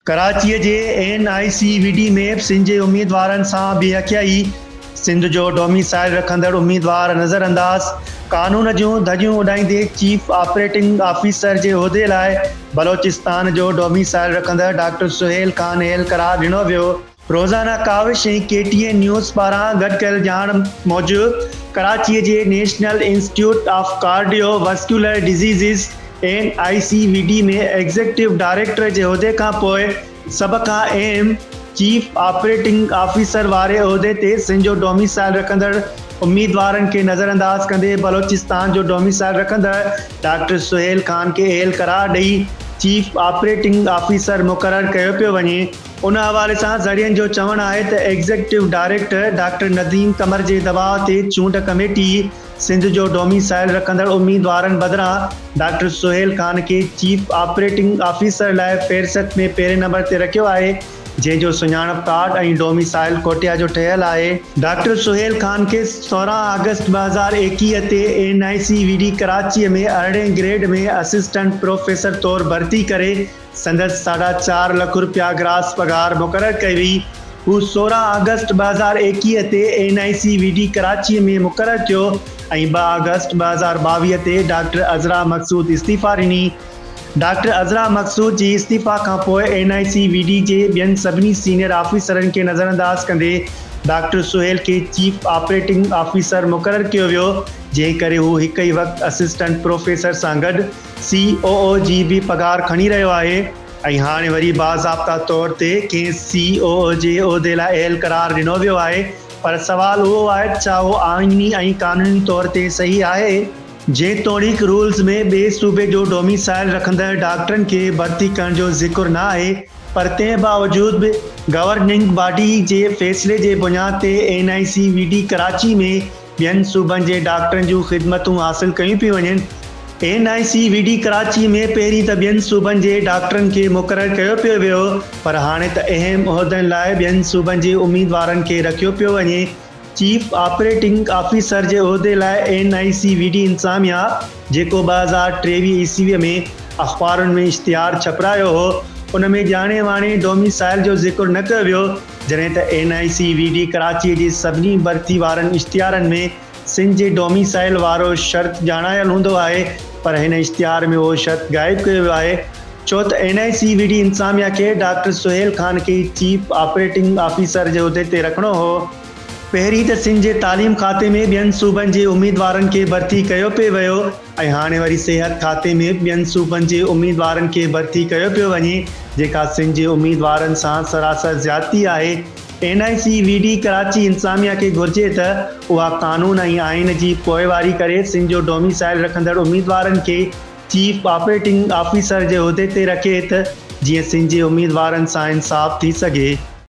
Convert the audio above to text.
ڪراچيء جي N I C V D ۾ Sindh جي اميدوارن سان بي حقيائي، سنڌ جو ڊوميسائل رکندڙ اميدوار نظرانداز، قانون جون ڌڄيون اڏائيندي چيف آپريٽنگ آفيسر جي عهدي لاء بلوچستان جو ڊوميسائل رکندڙ ڊاڪٽر سهيل خان اهل قرار ڏنو ويو. روزانه Kawish ۽ K T N news پاران گڏ ڪيل ڄاڻ موجب ڪراچيء جي national institute of cardiovascular diseases, N I C V D, ۾ executive director جي عهدي کان پوء سڀ کان اهم چيف آپريٽنگ آفيسر واري عهدي تي سنڌ جو ڊوميسائل رکندڙ اميدوارن کي نظرانداز ڪندي بلوچستان جو ڊوميسائل رکندڙ ڊاڪٽر سهيل خان کي اهل قرار ڏئي چيف آپريٽنگ آفيسر مقرر ڪيو پيو وڃي. ان حوالي سان ذريعن جو چوڻ آهي ته executive director doctor Nadeem Qamar جي دٻاء تي چونڊ ڪميٽي سنڌ جو ڊوميسائل رکندڙ اميدوارن بدران ڊاڪٽر سهيل خان کي چيف آپريٽنگ آفيسر لاء فهرست ۾ پهرين نمبر تي رکيو آهي جنهن جو سڃاڻپ ڪارڊ ۽ ڊوميسائل ڪوئٽيا جو ٺهيل آهي. ڊاڪٽر سهيل خان کي 16 آگسٽ 2021 تي N I C V D ڪراچيء ۾ ارڙهين گريڊ ۾ اسسٽنٽ پروفيسر طور ڀرتي ڪري سندس ساڍا چار لک رپيا گراس پگهار مقرر ڪئي وئي. هو 16 آگسٽ 2021 تي N I C V D ڪراچيء ۾ مقرر ٿيو ۽ 2 آگسٽ 2022 تي ڊاڪٽر عذرا مقصود استعيفيٰ ڏني. ڊاڪٽر عذرا مقصود جي استعيفيٰ کانپوء N I C V D جي ٻين سڀني سينيئر آفيسرن کي نظرانداز ڪندي ڊاڪٽر سهيل کي چيف آپريٽنگ آفيسر مقرر ڪيو ويو، جنهن ڪري هو هڪ ئي وقت اسسٽنٽ پروفيسر سان گڏ سي او او جي به پگهار کڻي رهيو آهي ۽ هاڻي وري باضابطا طور تي کيس سي او او جي عهدي لاء اهل قرار ڏنو ويو آهي پر سوال اهو آهي ته ڇا اهو آئيني ۽ قانوني طور تي صحيح آهي؟ جيتوڻيڪ رولز ۾ ٻئي صوبي جو ڊوميسائل رکندڙ ڊاڪٽرن کي ڀرتي ڪرڻ جو ذڪر نه آهي پر تنهن باوجود به گورننگ باڊي جي فيصلي جي بنياد تي N I C V D Karachi ۾ ٻين صوبن جي ڊاڪٽرن جون خدمتون حاصل ڪيون پيون وڃن. N I C V D Karachi ۾ پهرين ته ٻين صوبن جي ڊاڪٽرن کي مقرر ڪيو پيو ويو پر هاڻي ته اهم عهدن لاء ٻين صوبن جي اميدوارن کي رکيو پيو وڃي. چيف آپريٽنگ آفيسر جي عهدي لاء N I C V D انتظاميا جيڪو 2023 عيسوي ۾ اخبارن ۾ اشتهار ڇپرايو هو ان ۾ ڄاڻي واڻي ڊوميسائل جو ذڪر نه ڪيو ويو جڏهن ته N I C V D ڪراچيء جي سڀني ڀرتي وارن اشتهارن ۾ سنڌ جي ڊوميسائل وارو شرط ڄاڻايل هوندو آهي پر هن اشتهار ۾ اهو شرط غائب ڪيو ويو آهي ڇو ته N I C V D انتظاميا کي ڊاڪٽر سهيل خان کي ئي چيف آپريٽنگ آفيسر جي عهدي تي رکڻو هو. پهرين ته سنڌ جي تعليم کاتي ۾ ٻين صوبن جي اميدوارن کي ڀرتي ڪيو پئي ويو ۽ هاڻي وري صحت کاتي ۾ به ٻين صوبن جي اميدوارن کي ڀرتي ڪيو پيو وڃي جيڪا سنڌ جي اميدوارن سان سراسر زيادتي آهي. N I C V D Karachi انتظاميا کي گهرجي ته اها قانون ۽ آئين جي پوئواري ڪري سنڌ جو ڊوميسائل رکندڙ اميدوارن کي چيف آپريٽنگ آفيسر جي عهدي تي رکي ته جيئن سنڌ جي اميدوارن سان انصاف ٿي سگهي.